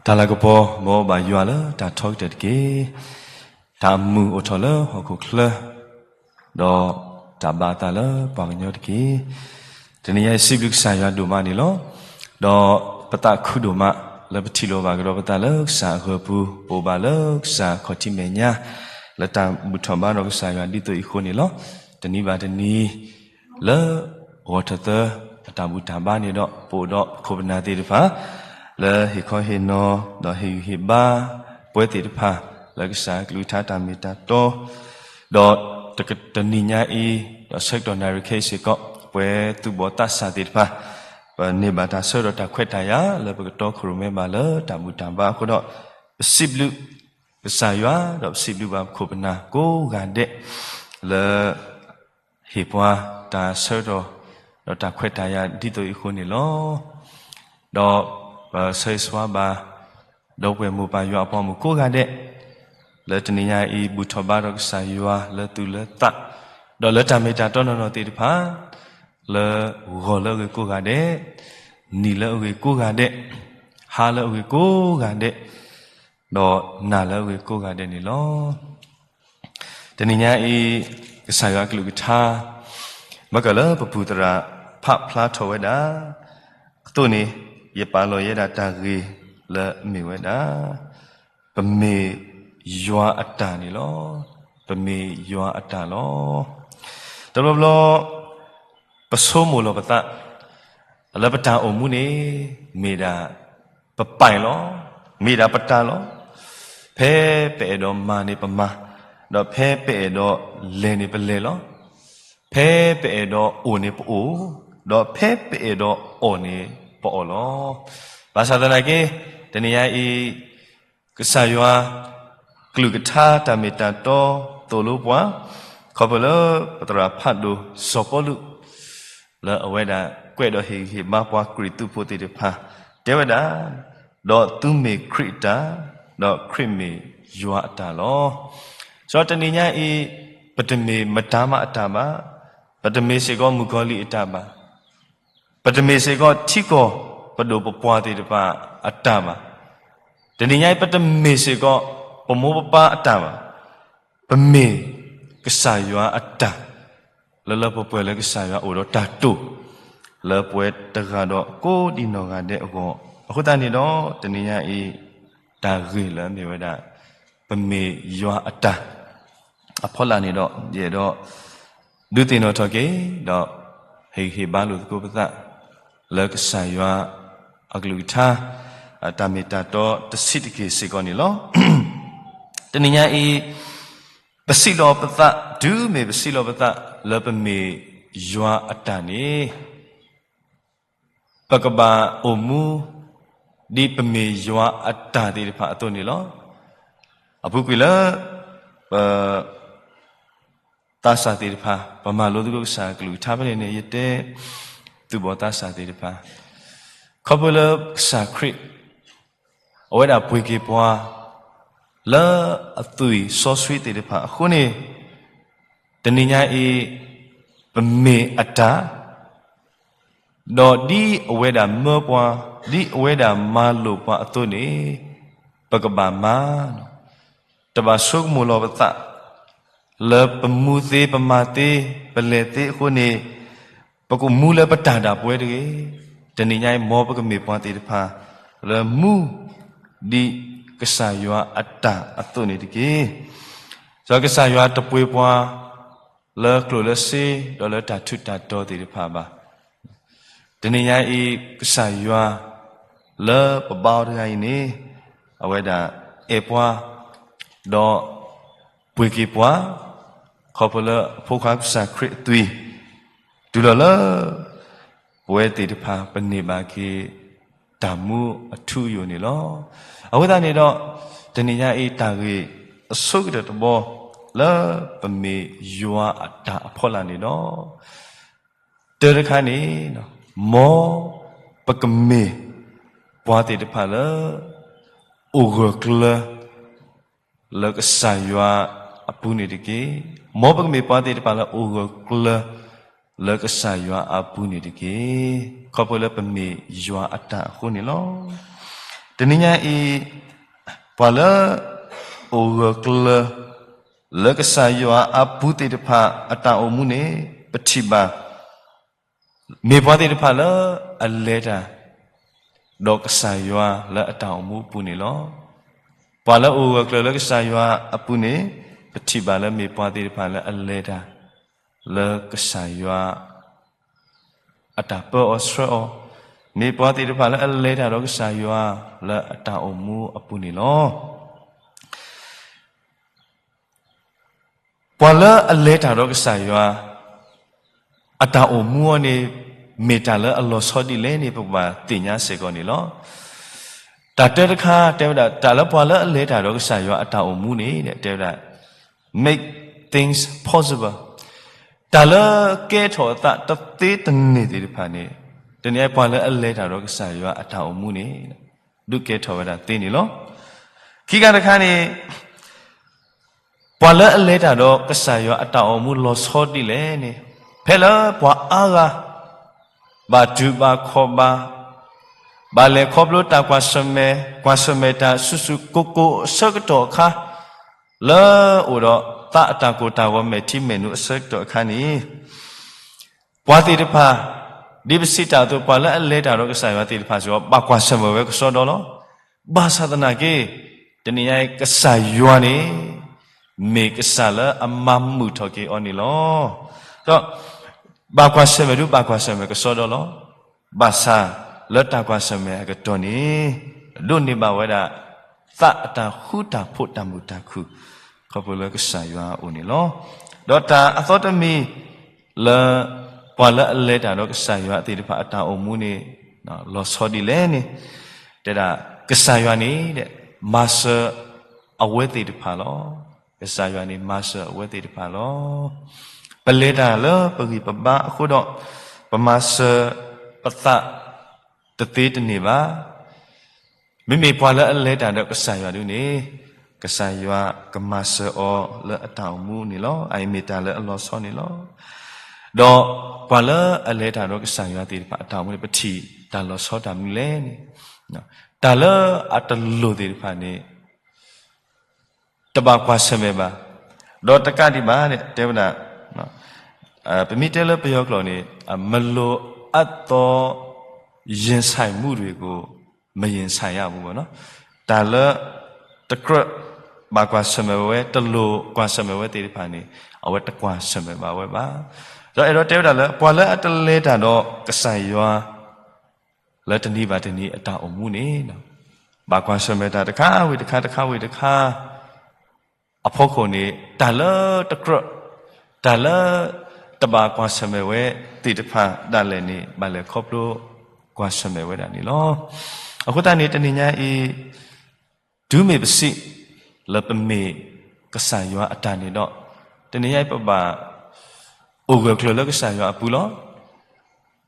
တၢ်လၤကပီၤ မ်အဘၣ်ယွၤလၢတၢ်ထီကတၢၢ်တက့ၢ်. တၢ်အမုာ်အိၣ်ထီၣ်လၢဟီၣ်ခိၣ်ချၢ, ဒီးတၢ်ဘၣ်အသးလၢပှၤကညီတက့ၢ်. တနံၤညါအံၤ စံးဘျုးကစၢ်ယွၤဒိၣ်မးန့ၣ်လီၤ. ဒီးပသးခုဒိၣ်မး လၢပထံၣ်လိာ်ဘၣ်ကဒီးပသးလၢကစၢ်အဂီၢ်ပူၤ, ပအိၣ်ဘၣ်လၢကစၢ်ခီၣ်ထံးမဲာ်ညါ, လၢတၢ်ဘူၣ်ထီၣ်ဘါဒီးကစၢ်ယွၤဒ်သိးအံၤအဃိန့ၣ်လီၤ. တနံၤဘၣ်တနံၤ လၢဂီၤထီၣ်သၢ အတၢ်ဘူၣ်တၢ်ဘါန့ၣ်ဒီး ပအိၣ်ဒီးပခိၣ်ပနၢ်သ့ၣ်တဖၣ် လၢဟ့ၣ်ခီဟ့ၣ်နီၤ ဒီးဟ့ၣ်ဂံၢ်ဟ့ၣ်ဘါ ပဝဲသ့ၣ်တဖၣ် လၢကစၢ်ကလုၢ်ကထါတၢ်မ့ၢ်တၢ်တီ, ဒီးတက- တနံၤညါအံၤ ဒီးဆၢကတီၢ်နၣ်ရံၣ်ခဲအံၤစ့ၢ်ကီး ပဝဲသူၣ်ဘီၣ်သးစၢ်သ့ၣ်တဖၣ် ပန့ၢ်ဘၣ်တၢ်ဆၢကတီၢ်တၢ်ခွဲးတၢ်ယာ် လၢပကတီခိၣ်ရိၣ်မဲဘၣ်လၢတၢ်ဘူၣ်တၢ်ဘါအဃိဒီး ပစံးဘျုးကစၢ်ယွၤ ဒီးပစံးဘျုးဘၣ်ပခိၣ်ပနၢ်ကိးဂၤဒဲး လၢ ဟ့ၣ်ပှၤတၢ်ဆၢကတီၢ် ဒီးတၢ်ခွဲးတၢ်ယာ်ဒ်သိးအံၤအဃိန့ၣ်လီၤ. ဒီးပဆၢဂ့ၤဆၢဝါဘၣ် ဒီပုၢ်ဝဲၢ်မိၢ်ပၢ်ယွၤအပှၤဂီၢ်မုၢ်ကိးဂၤဒဲး လၢတနံၤညါအံၤ ဘူၣ်ထီၣ်ဘါဒီးကစၢ်ယွၤလၢသူၣ်လၢသး ဒီးလၢတၢ်မ့ၢ်တၢ်တီနီၢ်နီၢ်သ့ၣ်တဖၣ် လၢဂီၤလၢအဂ့ၤကိးဂၤဒဲး, နံၤလၢအဂ့ၤကိးဂၤဒဲး, ဟါလၢအဂ့ၤကိးဂၤဒဲး, ဒီးနၤလၢအဂ့ၤကိးဂၤဒဲးန့ၣ်လီၤ. တနံၤညါအံၤ ကစၢ်ယွၤအကလုၢ်ကထါ မ့ၢ်ကလၢပပူၤသရၣ်ဖးဖျါထီၣ်ဝဲဒၣ် အသိးန့ၣ် ယပာ်လီၤယဲဒၣ်တၢ်ဂ့ၢ်လၢအမ့ၢ်ဝဲဒၣ် ပမ့ၢ်ယွၤအတၢ်န့ၣ်လီၤ. ပမ့ၢ်ယွၤအတၢ်လီၤ. တဘျီဘျီ ပဆိကမိၣ်လီၤပသး လၢပတၢ်အိၣ်မူန့ၣ် မ့ၢ်ဒၣ်ပပၢ်လီၤ, မ့ၢ်ဒၣ်ပတၢ်လီၤ. ဖဲပအဲၣ်ဒိးမၤန့ၣ်ပမၤ, ဒီးဖဲပအဲၣ်ဒိးလဲၤန့ၣ်ပလဲၤလီၤ. ဖဲပအဲၣ်ဒိးအိၣ်န့ၣ်ပအိၣ်, ဒီးဖဲပအဲၣ်ဒိးအီၣ်န့ၣ်ပအီၣ်လီၤ. ဘၣ်ဆၣ်သနာ်က့ တနံၤညါအံၤ ကစၢ်ယွၤ ကလုၢ်ကထါတၢ်မ့ၢ်တၢ်တီသိၣ်လိပှၤ ခီဖျိလၢပသရၣ်ဖးဒိၣ်စီၤပီလူး လၢအဝဲဒၣ်ကွဲးဒီးဟ့ၣ်ဂံၢ်ဟ့ၣ်ဘါပှၤကရံၣ်သူးဖိသ့ၣ်တဖၣ် တဲဝဲဒၣ်, ဒီးသုမ့ၢ်ခရံာ်အတၢ်, ဒီးခရံာ်မ့ၢ်ယွၤအတၢ်လီၤ. ဒီးတနံၤညါအံၤ ပတမ့ၢ်မတၤမးအတၢ်ဘၣ်, ပတမ့ၢ်စ့ၢ်ကီးမုၣ်ကီၤလံၢ်အတၢ်ဘၣ် ပတမ့ၢ်စ့ၢ်ကီးထံကီၢ်ပဒိၣ်ပပှၢ်သ့ၣ်တဖၣ်အတၢ်ဘၣ်. တနံၤညါအံၤ ပတမ့ၢ်စ့ၢ်ကီးပမိၢ်ပပၢ်အတၢ်ဘၣ်. ပမ့ၢ်ကစၢ်ယွၤအတၢ် လၢလၢပှဲၤပှဲၤလၢကစၢ်ယွၤအိၣ်ဒီးတၢ်တိာ် လၢပဝဲတဂၤဒီးကိးဒံနီၢ်ဂၤဒဲးအဂီၢ်. အဃိသတးန့ၣ်ဒီး တနံၤညါအံၤ တၢ်ဂ့ၢ်လၢအမ့ၢ်ဝဲဒၣ် ပမ့ၢ်ယွၤအတၢ် အဖီလာ်န့ၣ်ဒီး ယအဲၣ်ဒိး ဒုးသ့ၣ်နီၣ်ထီၣ်က့ၤ ဒီးဟ့ၣ်ဂံၢ်ဟ့ၣ်ဘါလိာ်သကိးပသး လၢကစၢ်ယွၤအကလုၢ်ကထါ တၢ်မ့ၢ်တၢ်တီတဆံးတက့ၢ်စ့ၢ်ကီးန့ၣ်လီၤ. တနံၤညါအံၤ ပစံးလီၤပသး တုၤမ့ၢ်ပစံးလီၤပသး လၢပမ့ၢ်ယွၤအတၢ်န့ၣ် ပကဘၣ်အိၣ်မူ ဒ်ပမ့ၢ်ယွၤအတၢ်သ့ၣ်တဖၣ်အသိးန့ၣ်လီၤ. အပူၤကွံာ်လၢ ပ သးစၢ်သ့ၣ်တဖၣ် ပမၤလိသကိးကစၢ်ကလုၢ်ကထါဖဲန့ၣ်န့ၣ် ယတဲ သူၣ်ဘီၣ်သးစၢ်သ့ၣ်တဖၣ် ခီဖျိလၢကစၢ်ခရံာ် အဝဲဒၣ်ပှ့ၤက့ၤပှၤ လၢအသွံၣ်စီဆှံသ့ၣ်တဖၣ်အဃိန့ၣ် တနံၤညါအံၤ ပမ့ၢ်အတၢ် ဒီးဒ်အဝဲဒၣ်မၢပှၤ ဒ်အဝဲဒၣ်မၤလိာ်ပှၤအသိးန့ၣ် ပကဘၣ်မၤ တဘၣ်ဆိကမိၣ်လီၤပသး လၢပမူသ့ပမၤသ့ ပလဲၤသ့အဃိန့ၣ် ပကမူလၢပတၢ်ဒၣ်ပဝဲတဂ့ၤ. တနံၤညါအံၤ မ်ပကမ့ၢ်ပှၤသ့ၣ်တဖၣ် လၢမူ ဒ်ကစၢ်ယွၤအတၢ်အသိးန့ၣ်တက့ၢ်. ဒီးကစၢ်ယွၤတပှ့ၤပှၤ လၢကျိၣ်လၢစ့ ဒီးလၢတၢ်ထူးတၢ်တီၤသ့ၣ်တဖၣ်ဘၣ်. တနံၤညါအံၤ ကစၢ်ယွၤ လၢပဘါအီၤတဂၤအံၤန့ၣ် အဝဲဒၣ်အဲၣ်ပှၤ ဒီးပှ့ၤက့ၤပှၤ ခီဖျိလၢအဖိခွါကစၢ်ခရံာ်အသွံၣ် တုၤလီၤလၢ ပဝဲသ့ၣ်တဖၣ်ပန့ၢ်ဘၣ်က့ၤ တၢ်မူအထူအယိာ်န့ၣ်လီၤ. အဃိသတးန့ၣ်ဒီး တနံၤညါအံၤတၢ်ဂ့ၢ်အဆိကတၢၢ်တဘီ လၢပမ့ၢ်ယွၤအတၢ်အဖီလာ်န့ၣ်ဒီး တၢ်တခါန့ၣ် မ်ပကမ့ၢ်ပှၤသ့ၣ်တဖၣ်လၢ အိၣ်ဂၢၢ်ကျၢၤ လၢကစၢ်ယွၤအပူၤန့ၣ်တက့ၢ်. မ်ပကမ့ၢ်ပှၤသ့ၣ်တဖၣ်လၢအိၣ်ဂၢၢ်ကျၢၤ လၢကစၢ်ယွၤအပူၤန့ၣ်တက့ၢ်. ခီဖျိလၢပမ့ၢ်ယွၤအတၢ်အဃိန့ၣ်လီၤ. တနံၤညါအံၤ ပှၤလၢ အိၣ်ဂၢၢ်ကျၢၤ လၢကစၢ်ယွၤအပူၤသ့ၣ်တဖၣ်အတၢ်အိၣ်မူန့ၣ် ပထံၣ်ဘၣ် မ့ၢ်ပှၤသ့ၣ်တဖၣ်လၢအလဲၤတၢ် ဒီးကစၢ်ယွၤလၢအတၢ်အိၣ်မူအပူၤန့ၣ်လီၤ. ပှၤလၢအိၣ်ဂၢၢ်ကျၢၤလၢကစၢ်ယွၤအပူၤန့ၣ် ပထံၣ်ဘၣ်လၢမ့ၢ်ပှၤသ့ၣ်တဖၣ်လၢအလဲၤတၢ် လၢကစၢ်ယွၤ အတၢ်ပၢအီၤဆှၢအီၤ, မ့ၢ်ပှၤသ့ၣ်တဖၣ်လၢအလဲၤတၢ်ဒီးကစၢ်ယွၤလၢအတၢ်အိၣ်မူအပူၤန့ၣ်လီၤ. ပှၤလၢအလဲၤတၢ်ဒီးကစၢ်ယွၤ အတၢ်အိၣ်မူအီၤန့ၣ် မ့ၢ်တၢ်လၢအလီၤဆီဒ်လဲၣ်န့ၣ် ပကဘၣ်သ့ၣ်ညါစ့ၢ်ကီးန့ၣ်လီၤ. တၢ်တၢတခါတဲဝဲဒၣ် တၢ်လၢပှၤလၢအလဲၤတၢ်ဒီးကစၢ်ယွၤအတၢ်အိၣ်မူန့ၣ် တဲဝဲဒၣ် make things possible. တၢ်လၢကဲထီၣ်အသးတသ့တန့ၢ်သ့ၣ်တဖၣ်န့ၣ် တနံၤအံၤပှၤလၢအလဲၤတၢ်ဒီးကစၢ်ယွၤအတၢ်အိၣ်မူန့ၣ် ဒုးကဲထီၣ်ဝဲဒၣ်သ့န့ၣ်လီၤ. ခံခါတခါန့ၣ် ပှၤလၢအလဲၤတၢ်ဒီးကစၢ်ယွၤအတၢ်အိၣ်မူလီၤဆီဒ်လဲၣ်န့ၣ် ဖဲလၢပှၤအါဂၤ ဘၣ်တူၢ်ဘၣ်ခီၣ်ဘၣ် ဘၣ်လဲၤခီဖျိတၢ်ကွၢ်ဆၢၣ်မဲာ် ကွၢ်ဆၢၣ်မဲာ်တၢ်ဆူၣ်ဆူၣ်ကိၢ်ကိၢ်အဆၢကတီၢ်အခါ လၢအိၣ်ဒီးသးအတၢ်ကိၢ်တၢ်ဂီၤမဲာ်ထံမဲာ်နိအဆၢကတီၢ်အခါန့ၣ် ပှၤသ့ၣ်တဖၣ် ဒ်ပစံးတၢ်အသိး ပှၤလၢအလဲၤတၢ်ဒီးကစၢ်ယွၤသ့ၣ်တဖၣ်စ့ၢ်ကီး ဘၣ်ကွၢ်ဆၢၣ်မဲာ်ဝဲကစီဒီလီၤ. ဘၣ်ဆၣ်သနာ်က့ တနံၤညါအံၤ ကစၢ်ယွၤန့ၣ် မ့ၢ်ကစၢ်လၢအမၤမုာ်ထီၣ်က့ၤအီၤန့ၣ်လီၤ. ဒီး ဘၣ်ကွၢ်ဆၢၣ်မဲာ်ဒုးဘၣ်ကွၢ်ဆၢၣ်မဲာ်ကစီဒီလီၤ. ဘၣ်ဆၣ်လၢတၢ်ကွၢ်ဆၢၣ်မဲာ်အကတီၢ်န့ၣ် ဒိးန့ၢ်ဘၣ်ဝဲဒၣ် သးအတၢ်ဃူတၢ်ဖိးတၢ်မုာ်တၢ်ခုၣ် ခီဖျိလၢကစၢ်ယွၤအအိၣ်န့ၣ်လီၤ. ဒီးတၢ်အသီတမံၤလၢ ပှၤလၢအလဲၤတၢ်ဒီးကစၢ်ယွၤသ့ၣ်တဖၣ်အတၢ်အိၣ်မူန့ၣ် လီၤဆီဒ်လဲၣ်န့ၣ် တဲဒၣ် ကစၢ်ယွၤန့ၣ် မၤစၢၤအဝဲသ့ၣ်တဖၣ်လီၤ. ကစၢ်ယွၤန့ၣ် မၤစၢၤအဝဲသ့ၣ်တဖၣ်လီၤ. ပလဲၤတၢ်လၢပဂံၢ်ပဘါအဃိဒီး ပမၤစၢၤပသးတသ့တန့ၢ်ဘၣ်. မ့မ့ၢ်ပှၤလၢအလဲၤတၢ်ဒီးကစၢ်ယွၤဒုန့ၣ် ကစၢ်ယွၤကမၤစၢၤအီၤလၢအတၢ်အိၣ်မူန့ၣ်လီၤ. အအံၤမ့ၢ်တၢ်လၢအလီၤဆီန့ၣ်လီၤ. ဒီးပှၤလၢအလဲၤတၢ်ဒီးကစၢ်ယွၤသ့ၣ်တဖၣ်အတၢ်အိၣ်မူန့ၣ် ပထံၣ်တၢ်လီၤဆီတၢ်မနုၤလဲၣ်န့ၣ် တၢ်လၢအတလိၣ်သ့ၣ်တဖၣ်န့ၣ် တဘၣ်ကွၢ်ဆၢၣ်မဲာ်ဘၣ်. ဒီးတကးဒံးဘၣ်န့ၣ် တဲဝဲဒၣ် ပမ့ၢ်တဲလၢပယီၤကျိာ်န့ၣ် မလိုအပ်သော ရင်ဆိုင်မှုတွေကို မရင်ဆိုင်ရဘူးပေါ့နော်. တၢ်လၢတကြၢးဘၣ်ကွၢ်ဆၢၣ်မဲာ်ဝဲ တလိၣ်ကွၢ်ဆၢၣ်မဲာ်ဝဲသ့ၣ်တဖၣ်န့ၣ် အဝဲတကွၢ်ဆၢၣ်မဲာ်ဘၣ်ဝဲဘၣ်. ဒီးအဲၣ်ဒိးတဲဝဲဒၣ်လၢ ပှၤလၢအတလဲၤတၢ်ဒီးကစၢ်ယွၤ လၢတနံၤဘၣ်တနံၤအတၢ်အိၣ်မူန့ၣ် ဘၣ်ကွၢ်ဆၢၣ်မဲာ်တၢ်တခါဝံၤတခါ တခါဝံၤတခါ အဖီခိၣ်န့ၣ် တၢ်လၢတကြၢး တၢ်လၢတဘၣ်ကွၢ်ဆၢၣ်မဲာ်ဝဲသ့ၣ်တဖၣ်ဒၣ်လဲာ်န့ၣ် ဘၣ်လဲၤခီဖျိကွၢ်ဆၢၣ်မဲာ်ဝဲဒၣ်န့ၣ်လီၤ. အဃိသတးန့ၣ် တနံၤညါအံၤ တုၤမ့ၢ်ပစံး လၢပမ့ၢ်ကစၢ်ယွၤအတၢ်န့ၣ်ဒီး တနံၤညါအံၤပဘၣ် အိၣ်ဂၢၢ်ကျၢၤလၢကစၢ်ယွၤအပူၤလီၤ.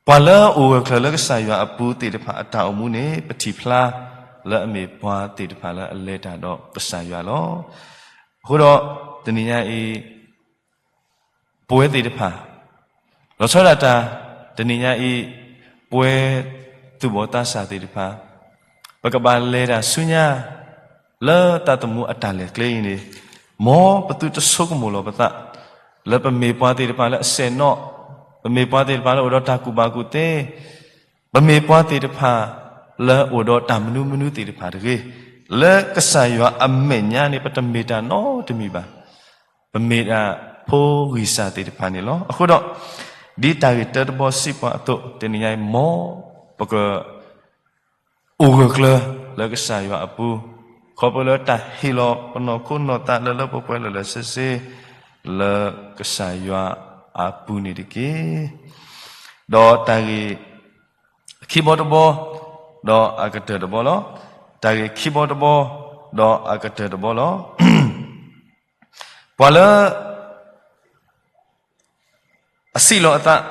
ပှၤလၢအအိၣ်ဂၢၢ်ကျၢၤလၢကစၢ်ယွၤအပူၤသ့ၣ်တဖၣ်အတၢ်အိၣ်မူန့ၣ် ပထံၣ်ဖျါ လၢအမ့ၢ်ပှၤသ့ၣ်တဖၣ်လၢအလဲၤတၢ်ဒီးကစၢ်ယွၤလီၤ. အဃိဒီး တနံၤညါအံၤ ပဝဲသ့ၣ်တဖၣ် လီၤဆီဒၣ်တၢ် တနံၤညါအံၤ ပဝဲသူၣ်ဘီၣ်သးစၢ်သ့ၣ်တဖၣ် ပကဘၣ်လဲၤတၢ်ဆူညါ လၢသးသမူအတၢ်လဲၤကျဲအံၤန့ၣ် မ်ပသုတဆိကမိၣ်လီၤပသး လၢပမ့ၢ်ပှၤသ့ၣ်တဖၣ်လၢအစဲးနီၣ်, ပမ့ၢ်ပှၤသ့ၣ်တဖၣ်လၢအိၣ်ဒီးတၢ်ကူၣ်ဘၣ်ကူၣ်သ့, ပမ့ၢ်ပှၤသ့ၣ်တဖၣ် လၢအိၣ်ဒီးတၢ်မနုၤမနုၤသ့ၣ်တဖၣ်တဂ့ၤ, လၢကစၢ်ယွၤအမဲာ်ညါန့ၣ် ပတမ့ၢ်တၢ်နီတမံၤဘၣ်. ပမ့ၢ်ဒၣ်ဖိဂံၢ်စၢ်သ့ၣ်တဖၣ်န့ၣ်လီၤ. အဃိဒီး ဒ်တၢ်ဂ့ၢ်တၢတဘီစံးပှၤအသိး တနံၤညါအံၤ မ်ပက အိၣ်ဂၢၢ်ကျၢၤလၢကစၢ်ယွၤအပူၤ, ခီဖျိလၢတၢ်ဟ့ၣ်လီၤပနီၢ်ခိနီၢ်သးလၢလၢပှဲၤပှဲၤလၢလၢဆ့ဆ့ လၢကစၢ်ယွၤအပူၤန့ၣ်တက့ၢ်. ဒီးတၢ်ဂ့ၢ်ခံဘီတဘီ, ဒီးအကတၢၢ်တဘီလီၤ. တၢ်ဂ့ၢ်ခံဘီတဘီ, ဒီးအကတၢၢ်တဘီလီၤ. ပှၤလၢ အစံးလီၤအသး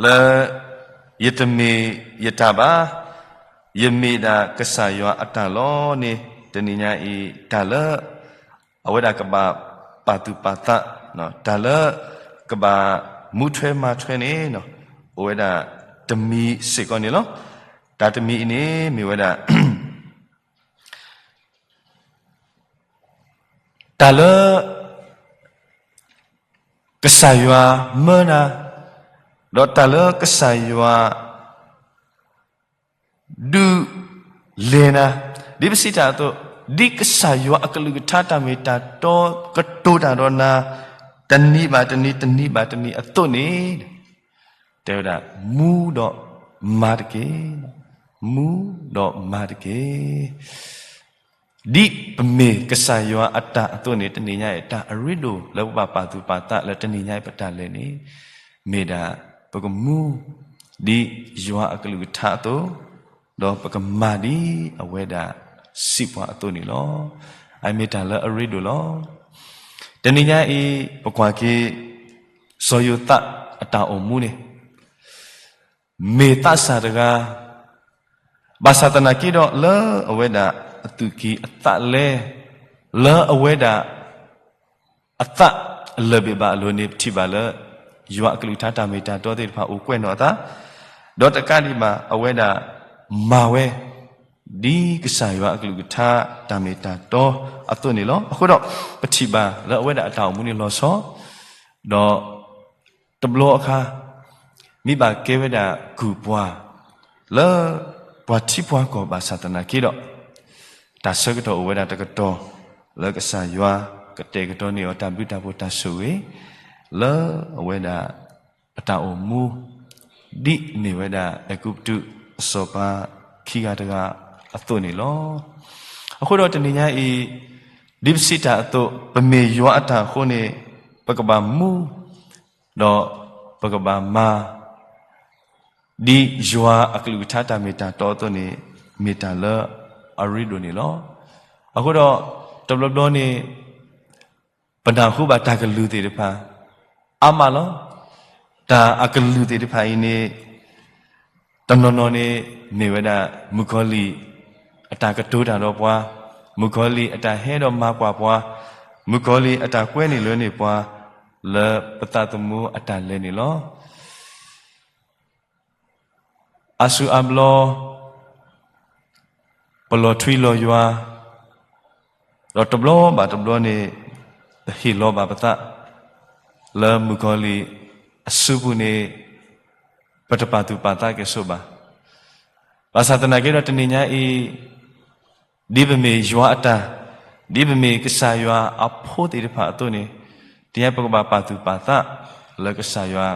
လၢ ယတမ့ၢ်ယတၢ်ဘၣ်, ယမ့ၢ်ဒၣ်ကစၢ်ယွၤအတၢ်လီၤန့ၣ် တနံၤညါအံၤ တၢ်လၢ အဝဲဒၣ်ကဘၣ်ပာ်သူၣ်ပာ်သး, တၢ်လၢ ကဘၣ်မူထွဲမၤထွဲန့ၣ် အိၣ်ဝဲဒၣ်တမံၤစ့ၢ်ကီးန့ၣ်လီၤ. တၢ်တမံၤအံၤန့ၣ် မ့ၢ်ဝဲဒၣ် တၢ်လၢ ကစၢ်ယွၤမၢနၤ, ဒီးတၢ်လၢကစၢ်ယွၤ ဒုးလဲၤနၤ, ဒ်ပစံးတၢ်အသိး, ဒ်ကစၢ်ယွၤအကလုၢ်ကထါတၢ်မ့ၢ်တၢ်တီကတိၤတၢ်ဒီးနၤ, တနံၤဘၣ်တနံၤ တနံၤဘၣ်တနံၤအသိးန့ၣ်, တဲဝဲဒၣ်, မူဒီးမၤတက့ၢ်, မူဒီးမၤတက့ၢ်. ဒ်ပမ့ၢ်ကစၢ်ယွၤအတၢ်အသိးန့ၣ် တနံၤညါအံၤ တၢ်အရ့ဒိၣ်လၢပဘၣ်ပာ်သူၣ်ပာ်သးလၢတနံၤညါအံၤပတၢ်လဲၤန့ၣ်, မ့ၢ်ဒၣ်ပကမူ ဒ်ယွၤအကလုၢ်ကထါအသိး, ဒီးပကမၤဒ်အဝဲဒၣ်စံးပှၤအသိးန့ၣ်လီၤ. အမ့ၢ်တၢ်လၢအရ့ဒိၣ်လီၤ. တနံၤညါအံၤ ပကွၢ်က့ၤ စီၤယိၤသးအတၢ်အိၣ်မူန့ၣ် မ့ၢ်သးစၢ်တဂၤ, ဘၣ်ဆၣ်သနာ်က့ဒီးလၢအဝဲဒၣ်အသူၣ်ကံၢ်အသးလဲ, လၢအဝဲဒၣ်အသးအလၢာ်ဘၣ်အလိၤန့ၣ် ပထံၣ်ဘၣ်လၢ ယွၤအကလုၢ်ကထါတၢ်မ့ၢ်တၢ်တီသ့ၣ်တဖၣ်အိၣ်ကွဲးနီၣ်အသး, ဒီးတကးဒံးဘၣ် အဝဲဒၣ်မၤဝဲ ဒ်ကစၢ်ယွၤအကလုၢ်ကထါတၢ်မ့ၢ်တၢ်တီအသိးန့ၣ်လီၤ. အဃိဒီး ပထံၣ်ဘၣ်လၢအဝဲဒၣ်အတၢ်အိၣ်မူန့ၣ်လီၤဆီ, ဒီး တဘျီအခါ မ့ၢ်ဘၣ်ကဲဝဲဒၣ်ကုၢ်ပှၤ လၢပှၤထံပှၤကီၢ်ဘၣ်ဆၣ်သနာ်က့ဒီး, တၢ်ဆၢကတီၢ်အိၣ်ဝဲဒၣ်တကတီၢ်လၢကစၢ်ယွၤကတဲာ်ကတီၤန့ၢ်အီၤတၢ်ဘျုးတၢ်ဖှိၣ်တၢ်ဆိၣ်ဂ့ၤ လၢအဝဲဒၣ်အတၢ်အိၣ်မူ ဒ်အမ့ၢ်ဝဲဒၣ်အဲၤကူပတူးအစီၤပၤခံဂၤတဂၤအသိးန့ၣ်လီၤ. အဃိဒီးတနံၤညါအံၤ ဒ်ပစံးတၢ်အသိး ပမ့ၢ်ယွၤအတၢ်အဃိန့ၣ် ပကဘၣ်မူ ဒီးပကဘၣ်မၤ ဒ်ယွၤအကလုၢ်ကထါတၢ်မ့ၢ်တၢ်တီအသိးန့ၣ် မ့ၢ်တၢ်လၢအရ့ဒိၣ်န့ၣ်လီၤ. အဃိဒီး တဘျီဘျီန့ၣ် ပနၢ်ဟူဘၣ်တၢ်ကလုၢ်သ့ၣ်တဖၣ် အါမးလီၤ. တၢ်အကလုၢ်သ့ၣ်တဖၣ်အံၤန့ၣ် တနီၤနီၤန့ၣ် မ့ၢ်ဝဲဒၣ် မုၣ်ကီၤလံၢ်အတၢ်ကတိၤတၢ်ဒီးပှၤ, မုၣ်ကီၤလံၢ်အတၢ်ဟဲဒီးမၤကွၢ်ပှၤ, မုၣ်ကီၤလံၢ်အတၢ်ကွဲန့ၢ်လၢန့ၢ်ပှၤ လၢပသးသမူအတၢ်လဲၤန့ၣ်လီၤ. အါစုအါဘျီ ပလီၤထွံလီၤယွၤ, ဒီးတဘျီဘၣ်တဘျီန့ၣ် ပဟ့ၣ်လီၤဘၣ်ပသး လၢမုၣ်ကီၤလံၢ်အစုပူၤန့ၣ် ပတပာ်သူၣ်ပာ်သးကဲၣ်ဆိးဘၣ်. ဘၣ်ဆၣ်သနာ်က့ဒီးတနံၤညါအံၤ ဒ်ပမ့ၢ်ယွၤအတၢ်, ဒ်ပမ့ၢ်ကစၢ်ယွၤအဖိသ့ၣ်တဖၣ်အသိးန့ၣ်, တနံၤညါပကဘၣ်ပာ်သူၣ်ပာ်သး လၢကစၢ်ယွၤ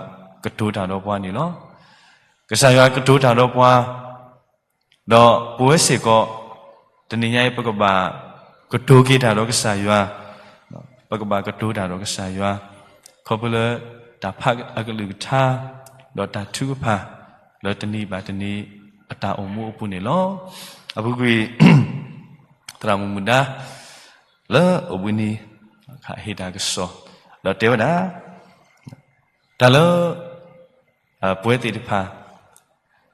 ကတိၤတၢ်ဒီးပှၤန့ၣ်လီၤ. ကစၢ်ယွၤကတိၤတၢ်ဒီးပှၤ, ဒီးပဝဲစ့ၢ်ကီး တနံၤညါအံၤပကဘၣ်ကတိၤက့ၤတၢ်ဒီးကစၢ်ယွၤ, ပကဘၣ်ကတိၤတၢ်ဒီးကစၢ်ယွၤ, ခီဖျိလၢတၢ်ဖးအကလုၢ်ကထါ ဒီးတၢ်ထုကဖၣ် လၢတနံၤဘၣ်တနံၤ အတၢ်အိၣ်မူအပူၤန့ၣ်လီၤ. အပူၤကွံာ် သရၣ်မုၣ်မုၢ်ဒါ လၢအိၣ်ဘှံးနံၤ ဟ့ၣ်တၢ်ကစီၣ် ဒီးတဲဝဲဒၣ်, တၢ်လၢ ပဝဲသ့ၣ်တဖၣ်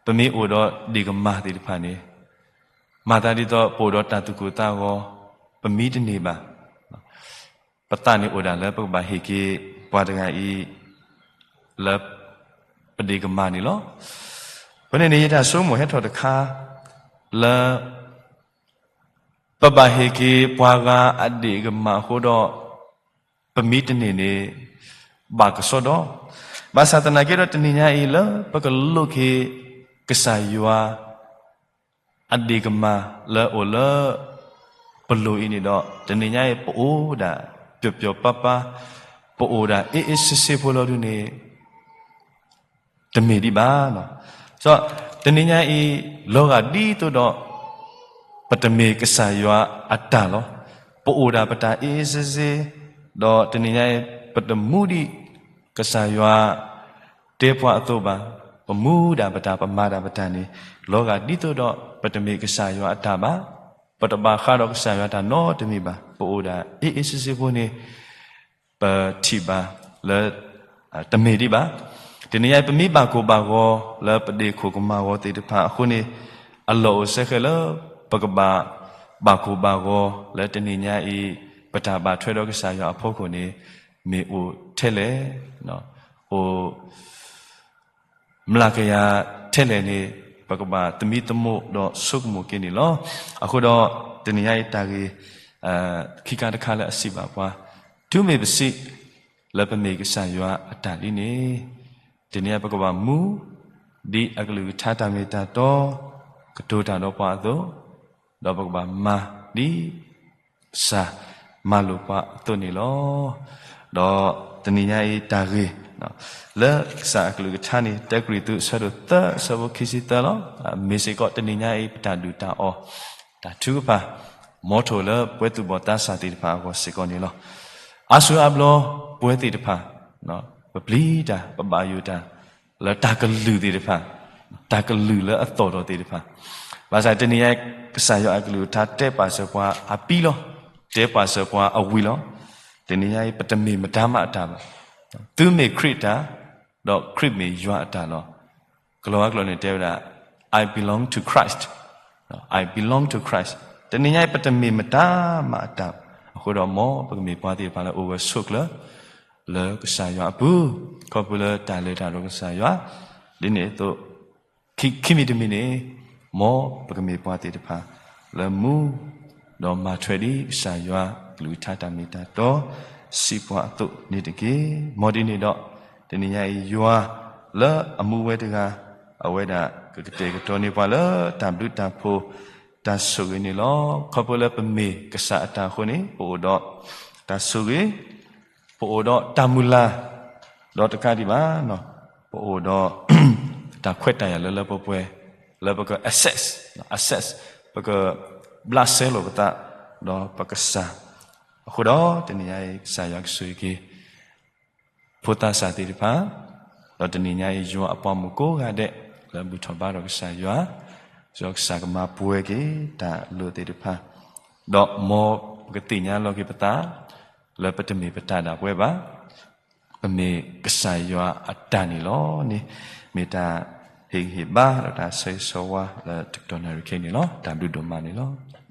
ပမ့ၢ်အိၣ်ဒီးဒ့ၣ်ကမၢ်သ့ၣ်တဖၣ်န့ၣ်, မၤသးဒ်သိးပအိၣ်ဒီးတၢ်သူၣ်ကိၢ်သးဂီၤ ပမံတန့ၢ်ဘၣ်. ပသးန့ၣ်အိၣ်ဒၣ်လၢပကဘၣ်ဟ့ၣ်က့ၤပှၤတဂၤအံၤ လၢပဒ့ၣ်ကမၢ်န့ၣ်လီၤ. အဃိန့ၣ်န့ၣ် ယတၢ်ဆိကမိၣ်ဟဲထီၣ်တခါ လၢ ပဘၣ်ဟ့ၣ်က့ၤပှၤဂၤအဒ့ၣ်ကမၢ်အဃိဒီး ပမံတန့ၢ်န့ၣ် ဘၣ်ကစီဒီ, ဘၣ်ဆၣ်သနာ်က့ဒီးတနံၤညါအံၤလၢပကလိၣ်က့ၤ ကစၢ်ယွၤ အဒ့ၣ်ကမၢ်လၢအအိၣ်လၢ ပလိၤအံၤန့ၣ်ဒီး တနံၤညါအံၤ ပအိၣ်ဒၣ်ပျီၤပျီၤပါပါ, ပအိၣ်ဒၣ်အ့ၣ်အ့ၣ်ဆ့ဆ့ဖိလီၤဒုန့ၣ် တမ့ၢ်ဒံးဘၣ်. ဒီးတနံၤညါအံၤ လီၤဂာ်ဒ်သိးဒီး ပတမ့ၢ်ကစၢ်ယွၤအတၢ်လီၤ. ပအိၣ်ဒၣ်ပတၢ်အ့ၣ်အ့ၣ်ဆ့ဆ့, ဒီးတနံၤညါအံၤ ပတမူဒံးကစၢ်ယွၤတဲပှၤအသိးဘၣ်. ပမူဒၣ်ပတၢ် ပမၤဒၣ်ပတၢ်န့ၣ် လီၤဂာ်ဒ်သိးဒီး ပတမ့ၢ်ကစၢ်ယွၤအတၢ်ဘၣ်. ပတဘၣ်ဃးဒီးကစၢ်ယွၤတၢ်နီတမံၤဘၣ်. ပအိၣ်ဒၣ်အ့ၣ်အ့ၣ်ဆ့ဆ့ဖိန့ၣ် ပထံၣ်ဘၣ်လၢ တမ့ၢ်ဒံးဘၣ်. တနံၤညါအံၤ ပမ့ၢ်ဘၣ်ကိၢ်ဘၣ်ဂီၤလၢပဒ့ၣ်ခိၣ်ကမၢ်ဂီၤသ့ၣ်တဖၣ်အဃိန့ၣ် အလီၢ်အိၣ်စဲဃဲးလၢ ပကဘၣ်ဘၣ်ကိၢ်ဘၣ်ဂီၤလၢတနံၤညါအံၤ ပတၢ်ဘၣ်ထွဲဒီးကစၢ်ယွၤအဖီခိၣ်န့ၣ် မ့ၢ်အိၣ်ထဲလဲၣ်, အိၣ် မျးကယၤထဲလဲၣ်န့ၣ် ပကဘၣ်သမံသမိးဒီးဆိကမိၣ်က့ၤန့ၣ်လီၤ. အဃိဒီး တနံၤညါအံၤတၢ်ဂ့ၢ် ခံခါတခါလၢအစံးဘၣ်ပှၤ, တုၤမ့ၢ်ပစံး လၢပမ့ၢ်ကစၢ်ယွၤအတၢ်လံန့ၣ်, တနံၤအံၤပကဘၣ်မူ ဒ်အကလုၢ်ကထါတၢ်မ့ၢ်တၢ်တီ ကတိၤတၢ်ဒီးပှၤအသိး, ဒီးပကဘၣ်မၤဒ် ကစၢ်မၤလိာ်ပှၤအသိးန့ၣ်လီၤ. ဒီးတနံၤညါအံၤတၢ်ဂ့ၢ် လၢကစၢ်အကလုၢ်ကထါန့ၣ် တၢကရံၣ်သူးအဆၢဒိၣ်သၢအဆၢဖိခံဆံသၢလီၤ. မ့ၢ်စ့ၢ်ကီးတနံၤညါအံၤပတၢ်ဒုၣ်တၢ်အီၣ် တၢ်ထုကဖၣ် မ်ထီၣ်လၢပှဲၤသူၣ်ဘီၣ်သးစၢ်သ့ၣ်တဖၣ်အဂီၢ်စ့ၢ်ကီးန့ၣ်လီၤ. အါစုအါဘျီပဝဲသ့ၣ်တဖၣ် ပပျံၤတၢ် ပဘၣ်ယိၣ်တၢ် လၢတၢ်ကလုၢ်သ့ၣ်တဖၣ်, တၢ်ကလုၢ်လၢအသီၣ်ထီၣ်သ့ၣ်တဖၣ်, ဘၣ်ဆၣ်တနံၤညါအံၤ ကစၢ်ယွၤအကလုၢ်ကထါတဲပာ်စၢၤပှၤအပံလီၤ, တဲပာ်စၢၤပှၤအဝံၤလီၤ. တနံၤညါအံၤ ပတမ့ၢ်မတၤမးအတၢ်ဘၣ်. သုမ့ၢ်ခရံာ်အတၢ်, ဒီးခရံာ်မ့ၢ်ယွၤအတၢ်လီၤ. ကလီၤဝါကျိာ်န့ၣ်တဲဝဲဒၣ် I belong to Christ, I belong to Christ. တနံၤညါအံၤ ပတမ့ၢ်မတၤမးအတၢ်, အဃိဒီးမ်ပကမ့ၢ်ပှၤသ့ၣ်တဖၣ်လၢအိၣ်ဂၢၢ်ဆိးကျၢၤ လၢကစၢ်ယွၤအပူၤ, ခီဖျိလၢတၢ်လၢတၢ်ဒီးကစၢ်ယွၤ, ဒ်န့ၣ်အသိး ခံမံၤတမံၤန့ၣ်, မ်ပကမ့ၢ်ပှၤသ့ၣ်တဖၣ် လၢမူ ဒီးမၤထွဲဒ်ကစၢ်ယွၤကလုၢ်ကထါတၢ်မ့ၢ်တၢ်တီ စံးပှၤအသိးန့ၣ်တက့ၢ်. မ်ဒ်န့ၣ်ဒီး တနံၤညါအံၤယွၤလၢအမူဝဲတဂၤ, အဝဲဒၣ်ကကတဲာ်ကတီၤန့ၢ်ပှၤလၢတၢ်ဘျုးတၢ်ဖှိၣ် တၢ်ဆိၣ်ဂ့ၤန့ၣ်လီၤ. ခီဖျိလၢပမ့ၢ်ကစၢ်အတၢ်အဃိန့ၣ် ပအိၣ်ဒီးတၢ်ဆိၣ်ဂ့ၤ, ပအိၣ်ဒီးတၢ်မုၢ်လၢ်, ဒီးတကးဒံးဘၣ်, ပအိၣ်ဒီး တၢ်ခွဲးတၢ်ယာ်လၢလၢပှဲၤပှဲၤ လၢပက access, access, ပကဘျးစဲလိာ်ပသး ဒီးပကစၢ်. အဃိဒီးတနံၤညါအံၤ ကစၢ်ယွၤကဆိၣ်ဂ့ၤက့ၤ ဖိသးစၢ်သ့ၣ်တဖၣ်, ဒီးတနံၤညါအံၤ ယွၤအပှၤမုၣ်ကိးဂၤဒဲး လၢဘူၣ်ထီၣ်ဘါထီၣ်ကစၢ်ယွၤ, ယွၤကစၢ်ကမၤပှဲၤက့ၤတၢ်လိၣ်သ့ၣ်တဖၣ်, ဒီးမ်ပကသ့ၣ်ညါလီၤက့ၤပသး လၢပတမ့ၢ်ပတၢ်ဒၣ်ပဝဲဘၣ်, ပမ့ၢ်ကစၢ်ယွၤအတၢ်န့ၣ်လီၤန့ၣ်, မ့ၢ်တၢ်ဟ့ၣ်ဂံၢ်ဟ့ၣ်ဘါဒီးတၢ်ဆၢဂ့ၤဆၢဝါလၢတကတီၢ်နၣ်ရံၣ်ခဲအံၤန့ၣ်လီၤ. တၢ်ဘျုးဒိၣ်မးန့ၣ်လီၤ.